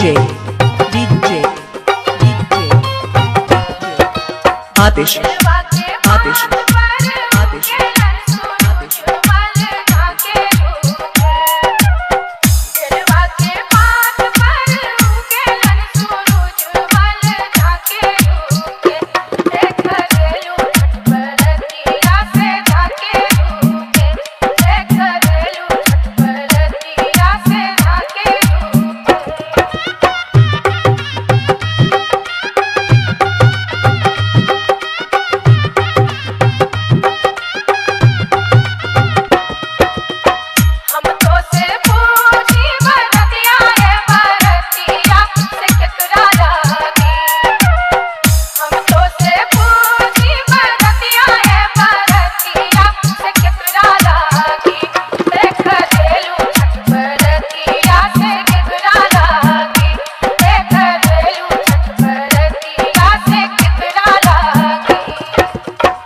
DJ DJ DJ Atish Atish Atish Atish.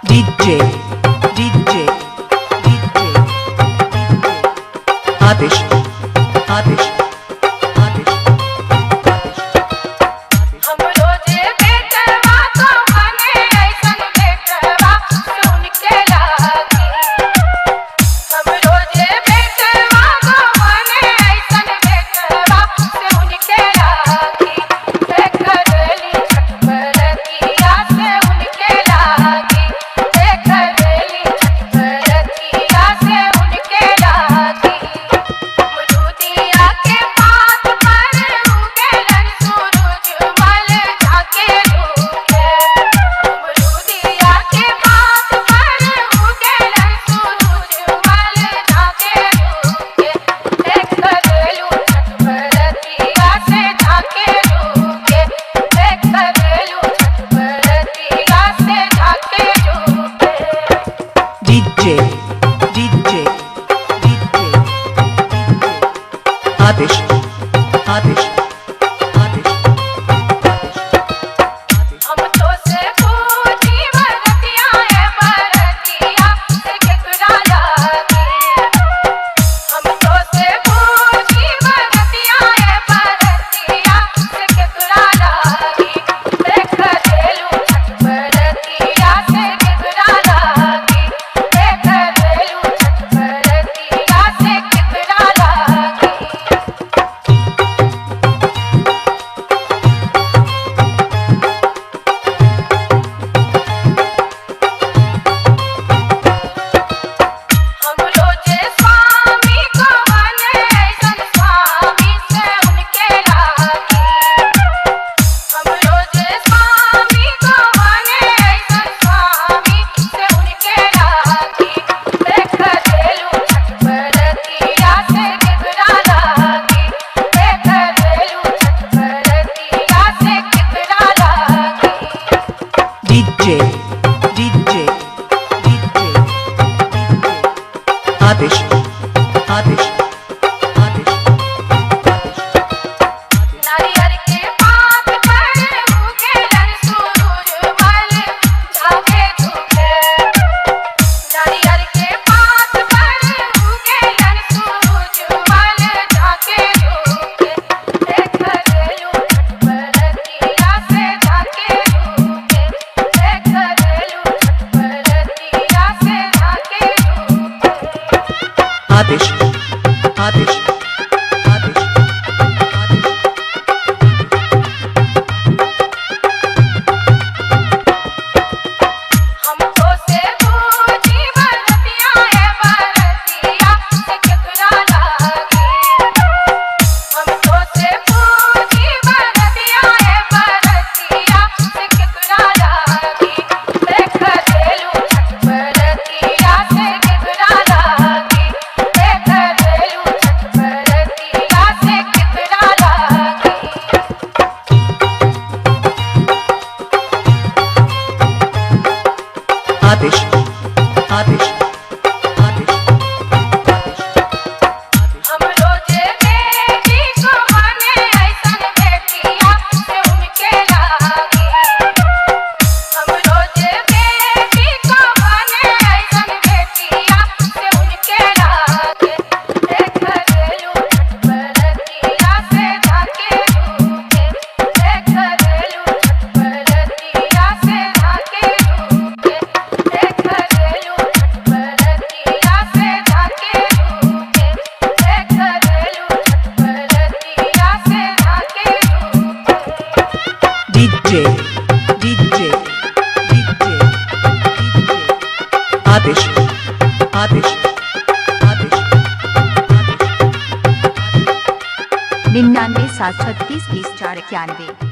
DJ DJ DJ Atish Atish Atish Atish. हम रोजे बेटवा तो मने ऐसन बेटवा सुन के लागी। हम रोजे बेटवा तो मने ऐसन बेटवा सुन के लागी। देखरली छठ बरतिया से उनके लागी। देखरली छठ बरतिया से उनके लागी। मरुदिया के पात पर उगेलन सूरज मल जाके रुके। मरुदिया के पात पर उगेलन सूरज मल जाके रुके। देखरलू छठ बरतिया से जाके रुके। देखरलू छठ बरतिया से जाके रुके। DJ DJ DJ Atish Atish Atish Atish. हम तो से पूछी बरतिया ए बरतिया से केकरा लागी। हम तो से पूछी बरतिया ए बरतिया से केकरा लागी। देखरेलू छठ बरतिया से केकरा लागी। देखरेलू छठ बरतिया से केकरा लागी। हम रोजे स्वामी को मने ऐसन स्वामी से उनके लागी। हम रोजे स्वामी को मने ऐसन स्वामी से उनके लागी। देखरेलू छठ बरतिया से केकरा लागी। देखरेलू छठ बरतिया से केकरा लागी। DJ DJ DJ Atish Atish Atish Atish. नारियल के पात पर उगेलन सूरज मल जाके झुके। नारियल के पात पर उगेलन सूरज मल जाके झुके। देखरेलू छठ बरतिया से जाके झुके। देखरेलू छठ बरतिया से जाके झुके। Atish Atish Atish Atish. हम तो से पूछी बरतिया ए बरतिया से केकरा लागी। हम तो से पूछी बरतिया ए बरतिया से केकरा लागी। देखरेलू छठ बरतिया से केकरा लागी। देखरेलू छठ बरतिया से केकरा लागी। Atish Atish Atish Atish. हम रोजे बेटी को मने ऐसन बेटिया से उनके लागी। हम रोजे बेटी को मने ऐसन बेटिया से उनके लागी। देखरेलू छठ बरतिया से जाके रुके। DJ DJ DJ DJ Adesh Adesh Adesh Adesh 99 7 36 20 4 91।